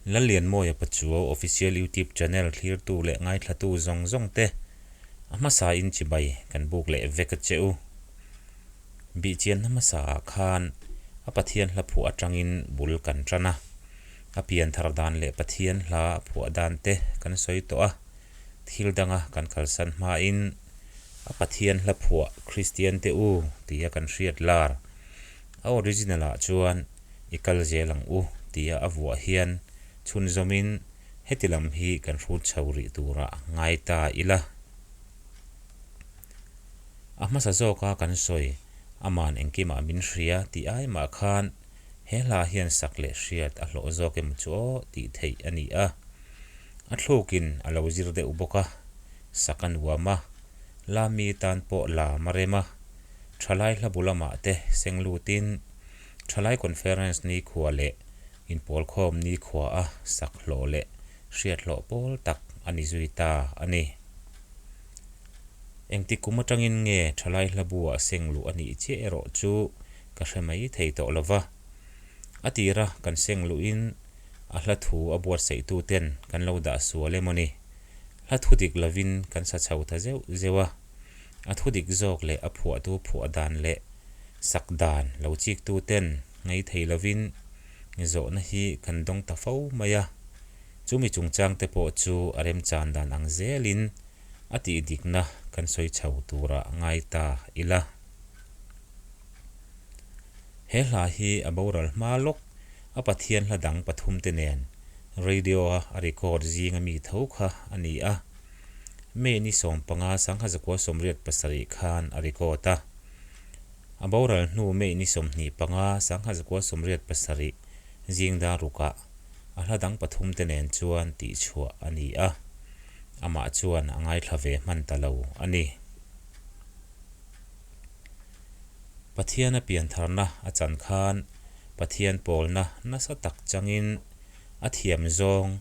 Lallianmawia Pachuau Official YouTube Channel thlirtu leh ngaithlatu zawng zawng te a hmasa in chibai kan buk leh vek a che u. Bihchianna hmasa ah khan a Pathian hla phuah atangin bul kan tan a, a pian thar dan leh Pathian hla a phuah dan te kan sawi tawh a, thil danga kan kalsan hmain a Pathian hla phuah Kristian te u tia kan hriat lar a original ah chuan i kal zel ang u tia a vuah hian chhunzawmin heti lam hi kan hrut chho rih turah ngai ta ila. A hmasa zawka kan sawi aman engkimah min hria tih ai mah khan he hla hian sak leh hriat a hlawh zawk emaw chu aw tih theih a ni a. A thlukin a lo zir deuh bawk a, sak a nuam a, Lami tan pawh lam a rem a, thalai hla bu lamah te seng lutin Thalai Conference nikhua leh inpawlkhawm nikhua a sak hlawh leh hriat hlawh pawl tak a ni zui ta a ni. Engti kum atangin nge thalai hlabu-ah seng luh a nih chiah erawh chu ka hre mai thei tawh lo va. A tira kan seng luhin a hla thu a buatsaihtu ten kan lo dah sual emaw ni? Hla thu dik lovin kan sa chho ta zeuh zeuh a. A thu dik zawk leh a phuahtu phuah dan leh sak dan lo chiktu ten ngei thei lovin zawhna hi kan dawng ta fo mai a. Chumi chungchang te pawh chu a remchan dan ang zelin a tih dikna kan sawi chho turah ngai ta ila. He hla hi a boral hma lawk a Pathian hla dang pathum te nen radio-a a record zinga mi tho kha a ni a. May ni 15 1987 khan a record a. A boral hnu May ni 25 1987 zing dar rukah a hla dang pathum te nen chuan tihchhuah a ni a, amah chuan a ngaithla ve hman ta lo a ni. Pathiana piantharna a chan khan Pathian pawlna nasa tak changin a thiam zawng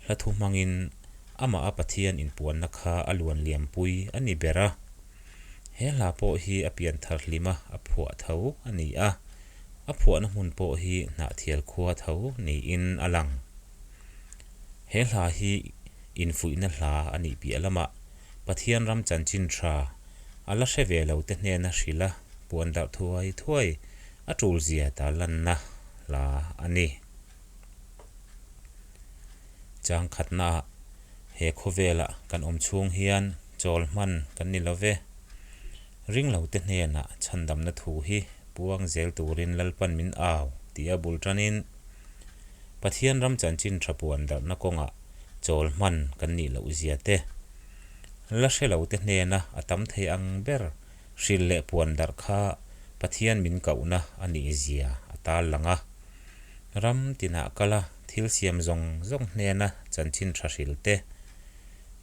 hla thu hmangin amah a Pathian inpuanna kha a luan liampui a ni ber a. He hla pawh hi a pianthar hlima a phuah tho a ni a, a phuahna hmun pawh hi Hnahthial khua tho niin a lang. He hla hi infuihna hla a nih piah lamah Pathian ram chanchin tha a la hre ve lo te hnena hrilh a puan darh thuai thuai a tulzia tarlanna hla a ni. Chang khatnaah he khawvela kan awm chhung hian chawl hman kan ni lo ve. Ringlote hnenah chhandamna thu hi puang zel turin Lalpan min au tih a bul tanin Pathian ram chanchin tha puan darhna kawngah chawl hman kan nih loh zia te, la hre lote hnena a tam thei ang ber hrilh leh puan darh kha Pathian min kohna a nih zia a tal lang a. Ram tinah kal a, thil siam zawng zawng hnena chanchin tha hril te.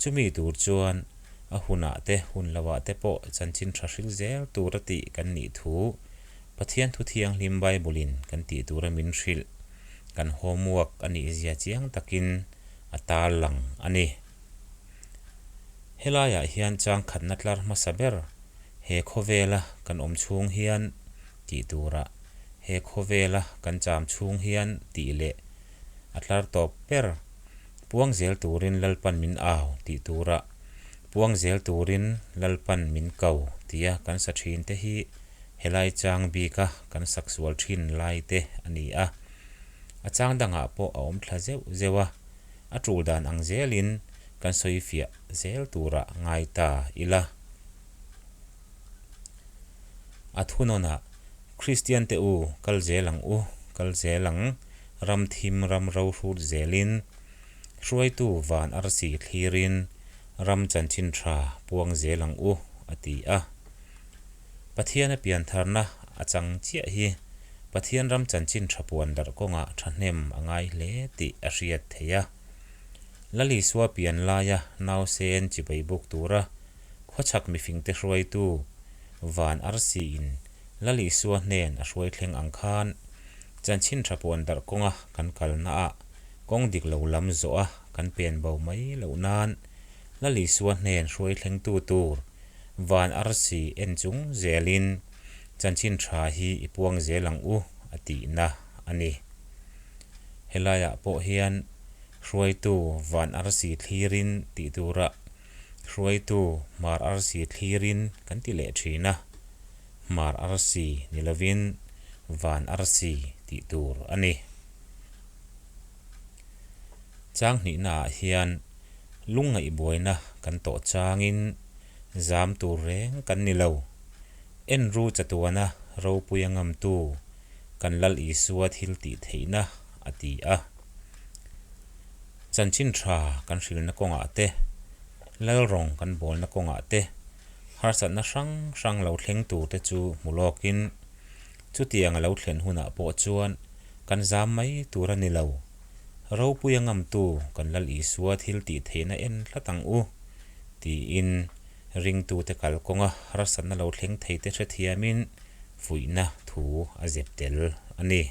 Chumi tur chuan a hunah te, hun lohah te pawh chanchin tha hril zel tur a tih kan nih thu Pathian Thu Thianghlim Bible-in kan tih tura min hrilh kan homework a nih zia chiang takin a tar lang a ni. Helaiah hian chang khatna tlar hmasa ber he khawvela kan awm chhung hian tih turah He khawvela kan cham chhung hian tih leh a tlar tawp ber. Puang zel turin Lalpan min au tih turah Puang zel turin Lalpan min ko tia kan sa thin te hi helai chang bika kan sak sual thin lai te a ni a. A chang dangah pawh a awm thla zeuh zeuh a, a tul dan ang zelin kan sawi fiah zel turah ngai ta ila. A thunawnah, Kristiante u, kal zel ang u, kal zel ang, ram thim ram ro hrut zelin, hruaitu van arsi thlirin, ram chanchin tha puang zel ang u, a ti a. Pathiana piantharna a chang chiah hi Pathian ram chanchin tha puan darh kawngah thahnem a ngai hle tih a hriat theih a. Lal Isua pian laia nausen chibai buk tura Khawchhak mifingte hruaitu Van Arsiin Lal Isua hnen a hruai thleng ang khan chanchin tha puan darh kawnga kan kalnaah kawng dik lo lam zawh a kan pen bo mai loh nan Lal Isua hnen hruai thlengtu tur Van Arsi en chung zelin chanchin tha hi i puang zel ang u a tihna a ni. Helaiah pawh hian. Hruaitu van arsi thlirin tih turah Hruaitu hmar arsi thlirin kan ti leh thin a, hmar arsi ni lovin van arsi tih tur a ni. Chang hnihnaah hian lungngaih buaina kan tawh changin zam tur reng kan ni lo. En ru chatuana ropuia ngamtu kan Lal Isua thil tih theihna a ti a. Chanchin tha kan hrilna kawngah te, lalrawng kan bawlna kawngah te harsatna hrang hrang lo thleng tur te chu hmu lawkin chutiang a lo thlen hunah pawh chuan kan zam mai tur a ni lo. Ropuia ngamtu kan Lal Isua thil tih theihna en tlat ang u, tiin ringtute kalkawnga harsatna lo thleng thei te hrethiamin fuihna thu a zep tel a ni.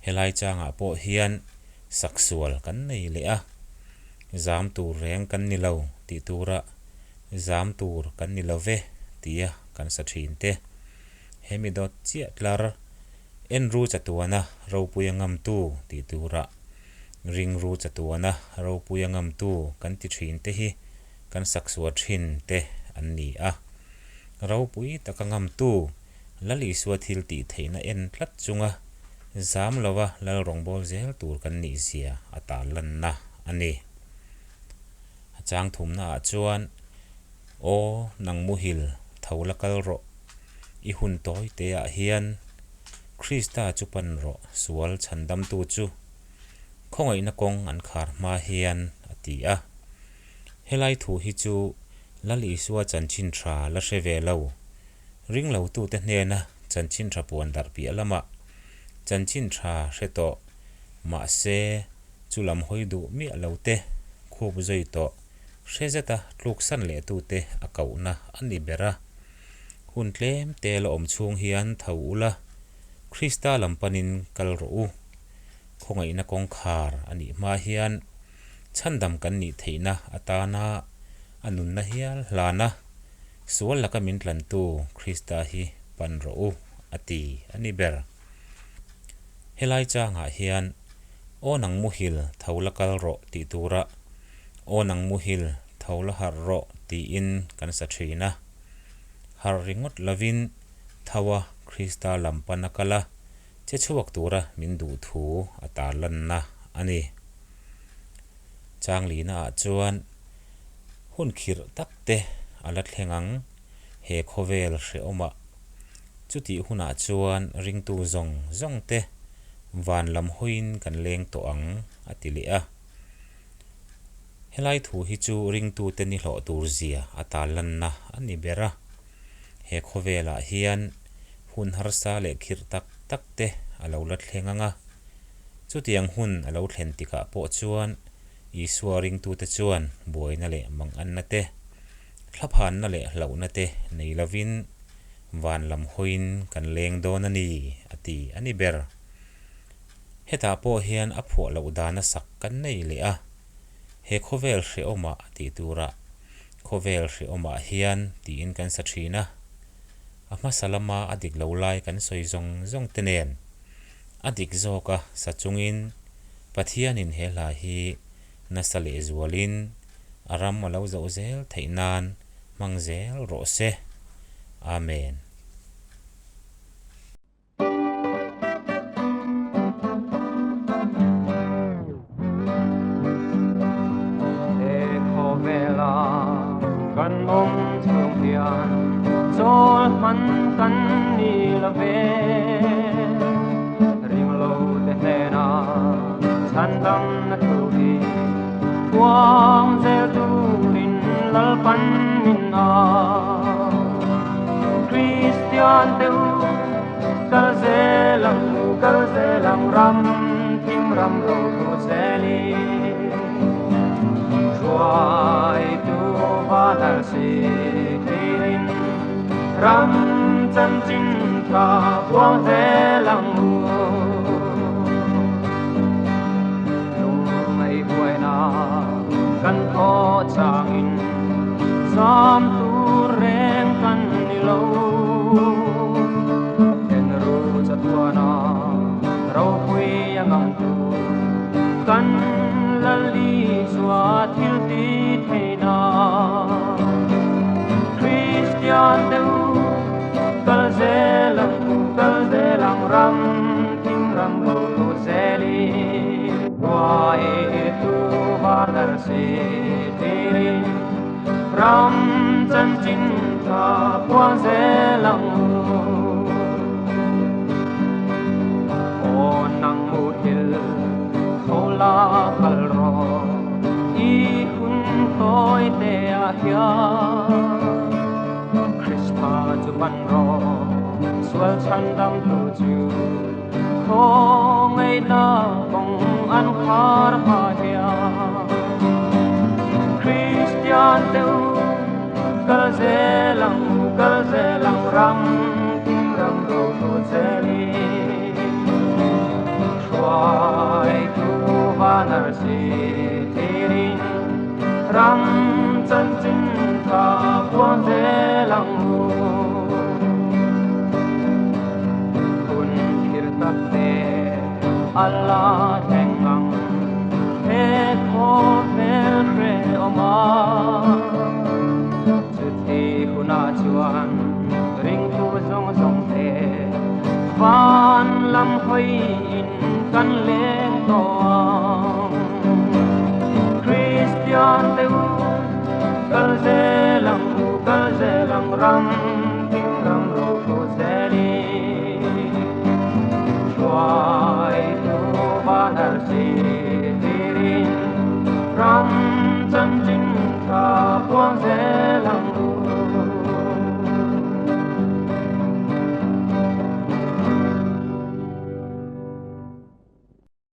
Helai changah pawh hian saksual kan nei leh a, zam tur reng kan ni lo tih tura zam tur kan ni lo ve tia kan sa thin te. Hemi dawt chiah tlar Enru chatuana ropuia ngamtu tih tura ringru chatuana ropuia ngamtu kan ti thin te hi kan saksual thin te an ni a. Ropui taka ngamtu Lal Isua thil tih theihna en tlat chunga zam lova Lal rawngbâwl zel tur kan nih zia a tarlanna a ni. A chang thumnaah chuan, Aw, nang muhil, tho la kal rawh. I hun tawi teah hian Krista chu pan rawh, sual chhandamtu chu khawngaihna kawng an khar hma hian, a ti a. Helai thu hi chu Lal Isua chanchin tha la hre ve lo. Ringlotute hnena chanchin tha puan darh piah lamah chanchin tha hre tawh mahse chu lam hawi duh miah lo te khup zui tawh hre zeta tluksan lehtute a kohna a ni ber a. Hun tlem te la awm chhung hian tho ula, Krista lam panin kal rawh u. Khawngaihna kawngkhar a nih hma hian chhandam kan nih theihna atana a nunna hial hlan a, sual laka min tlantu Krista hi pan rawh u, a ti a ni ber. Helai changah hian Aw nang muhil tho la kal rawh tih tura Aw nang muhil tho la harh rawh tiin kan sa thin a. Harh ringawt lovin tho a Krista lam pan a kal a, che chhuak tura min duh thu a tarlanna a ni. Changlina ah chuan hun khirh tak te a la thleng ang he khawvel hrehawmah. Chutih hunah chuan ringtu zawng zawng te van lam hawiin kan leng tawh ang a ti leh a. Helai thu hi chu ringtute ni hlawh tur zia a tarlanna a ni ber a. He khawvelah hian hun harsa leh khirh tak tak te a lo la thleng ang a. Chutiang hun a lo thlen tikah pawh chuan Isua ringtute chuan buaina leh manganna te, thlaphanna leh hlauhna te nei lovin van lam hawiin kan leng dawn a ni, a ti a ni ber. Hetah pawh hian a phuah loh dana sak kan nei leh a, he khawvel hrehawmah tih turah khawvel hrehawmah hian tiin kan sa thin a, a hmasa lama a dik lo lai kan sawi zawng zawng te nen a dik zawka sa chungin Pathianin he hla hi nasa lehzualin a ram a lo zoh zel theih nan hmang zel rawh se. Amen. He khawvela kan awm chhung hian chawl hman kan ni lo ve. Ringlo te hnena chhan damna thu hi puang zel turin Lalpan min a. Kristian te u kal zel ang u, kal zel ang ram thim ram ro thu zelin. Hruaitu van arsi thlirin ram chanchin tha puang zel ang u. Lungngaih buaina kan thaw changin zam tur reng kan ni lo. Enru chatuana ropui a ngam tur kan Kristian te u, kal zel ang u, kal zel ang ram thim ram ro hrut zelin. Hruaitu van arsi thlirin ram chanchin tha puang zel ang u. Aw nang muhil tho la kal rawh i hun tawi te ah hian Krista chu pan rawh sual chhan dam tu chu khawngaihna kawng an khar hma hian Kristian te u kal zel ang u kal zel ang ram thim ram ro hrut zelin hruaitu van arsi thlirin ram chanchin tha puang zel ang u. Hun thir tak te a la thleng ang he khawvel hrehawm a. Chuti hunah chuan ringtu zawng zawng te van lam hawiin kan leng tawh ang. Kristian te u, kal zel ang u, kal zel ang ram